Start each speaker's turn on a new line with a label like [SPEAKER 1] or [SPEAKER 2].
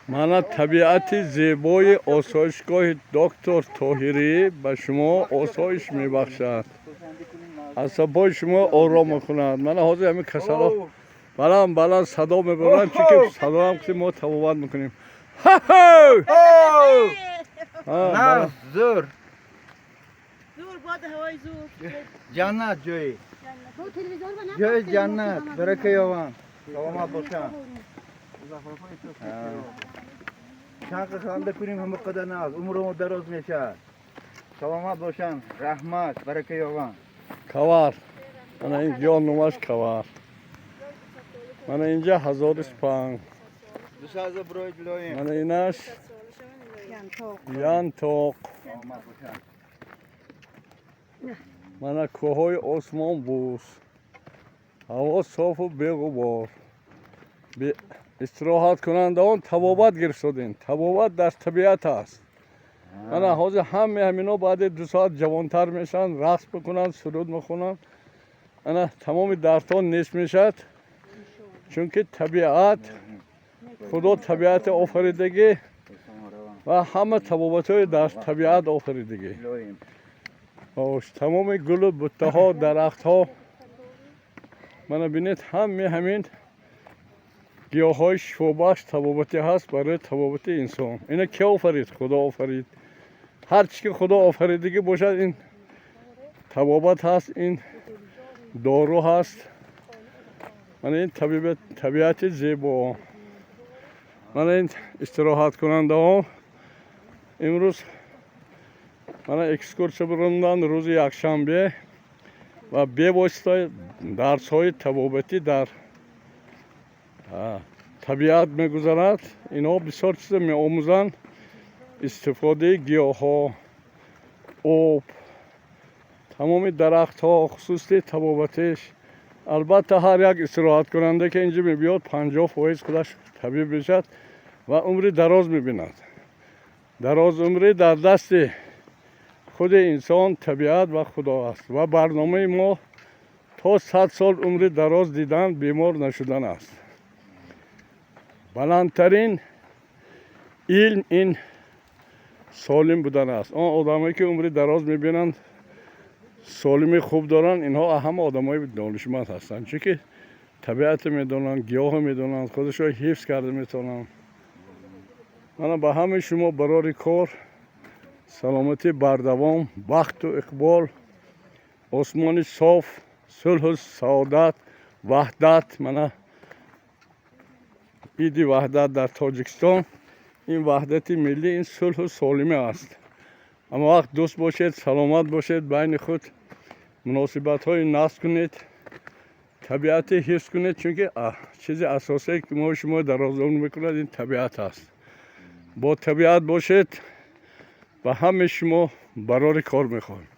[SPEAKER 1] Мана, табиати зебои осоишгоҳи доктор Тоҳирӣ ба шумо осоиш мебахшад, асабҳои шумо ором мекунад. Мана, ҳозир ҳамин касало баланд баланд садо мебаранд, чунки садоам ки мо табобат мекунем.
[SPEAKER 2] На, зӯр.
[SPEAKER 3] Зӯр, бод, ҳавои зӯр.
[SPEAKER 2] Ҷаннат ҷои. Ҷои ҷаннат, барака ёванд. Саломат бошанд. Чанд ханда кунем, ҳама қадар наз. Умрмо дароз мешавад. Саломат бошанд. Раҳмат, барака ёванд.
[SPEAKER 1] Кавар, мана ин гиёҳ номаш кавар. Мана инҷа ҳазори спанг.
[SPEAKER 2] Дусаза бироид лоим.
[SPEAKER 1] Мана инаш янтоқ.
[SPEAKER 2] Саломат бошанд.
[SPEAKER 1] Мана, кӯҳҳои осмонбӯс, ҳаво софу беғубор. Истироҳаткунандаон табобат гирифтодем. Табобат дар табиат аст. Мана, ҳозир ҳаме ҳамино баъди 2 соат ҷавонтар мешаванд, рақс мекунанд, суруд мехонанд. Ана, тамоми дардҳо нест мешавад, чунки табиат, Худо табиати офаридагӣ ва ҳама табобатҳои дар табиат офаридагӣ.
[SPEAKER 2] Лоим.
[SPEAKER 1] Ош, тамоми гулу буттаҳо, дарахтҳо, мана бинед, ҳаме ҳамин гиёҳҳои шифобахш, табобатӣ ҳаст барои табобати инсон. Ина ки офарид? Худо офарид. Ҳар чи ки Худо офаридагӣ бошад, ин табобат ҳаст, ин дору ҳаст. Мана ин табиати зебо. Мана ин истироҳаткунандаҳо имрӯз мана экскурсия бурундан рӯзи якшанбе ва бевосита дарсҳои табобатӣ дар табиат мегузарад. Инҳо бисёр чиза меомӯзанд: истифодаи гиёҳҳо, об, тамоми дарахтҳо, хусусияти табобатиш. Албатта, ҳар як истироҳаткунанда, ки инҷа мебиёд, 50% худаш табиб мешавад ва умри дароз мебинад. Дарозумрӣ дар дасти худи инсон, табиат ва Худо аст ва барномаи мо то 100 сол умри дароз дидан, бемор нашудан аст. Баландтарин илм ин солим будан аст. Он одамое ки умри дароз мебинанд, солимии хуб доранд, инҳо ҳама одамои донишманд ҳастанд, чунки табиатро медонанд, гиёҳро медонанд, худашро ҳифз карда метавонанд. Мана, ба ҳамаи шумо барори кор, саломатии бардавом, бахту иқбол, осмони соф, сулҳу саодат, ваҳдат. Мана, иди Ваҳдат дар Тоҷикистон, ин ваҳдати миллӣ, ин сулҳу солимӣ аст. Ҳама вақт дӯст бошед, саломат бошед, байни худ муносибатҳои насб кунед, табиати ҳифз кунед, чунки чизи асосие ки мо шумо дарозумр мекунад, ин табиат аст. Бо табиат бошед. Ба ҳамаи шумо барори кор мехоҳем.